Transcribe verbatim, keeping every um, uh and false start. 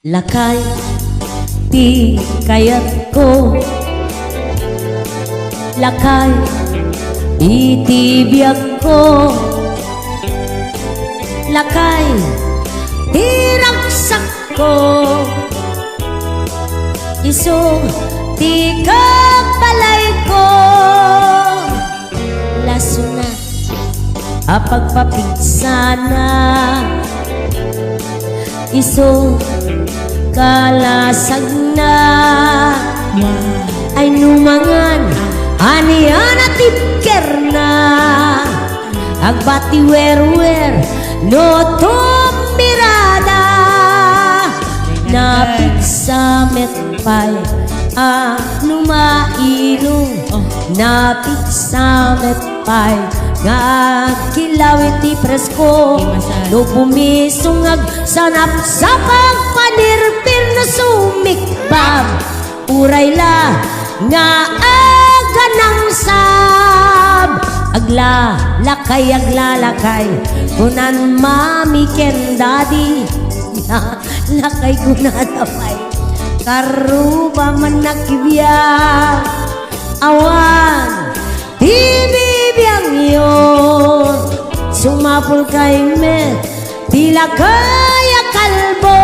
Lakay ti kayatko, lakay iti biagko, lakay ti ragsakko, isu ti kabalayko. Lasuna a pagpapigsana, isu kalasagna. Ay numangan, ania a tipkerna, agbati werwer no tumirada. Napigsa met pay a numaino, napigsa met pay nga agkilaw iti presko. No bumisong agsanapsap agpanirpir no sumikbab, uray la nga aganangsab. Aglalakay, aglalakay, kunan mami ken daddy. Lakay kunada pay, karuba man nakibiag. Awan ti bibiagyo, sumapulkay met ti lakay a kalbo.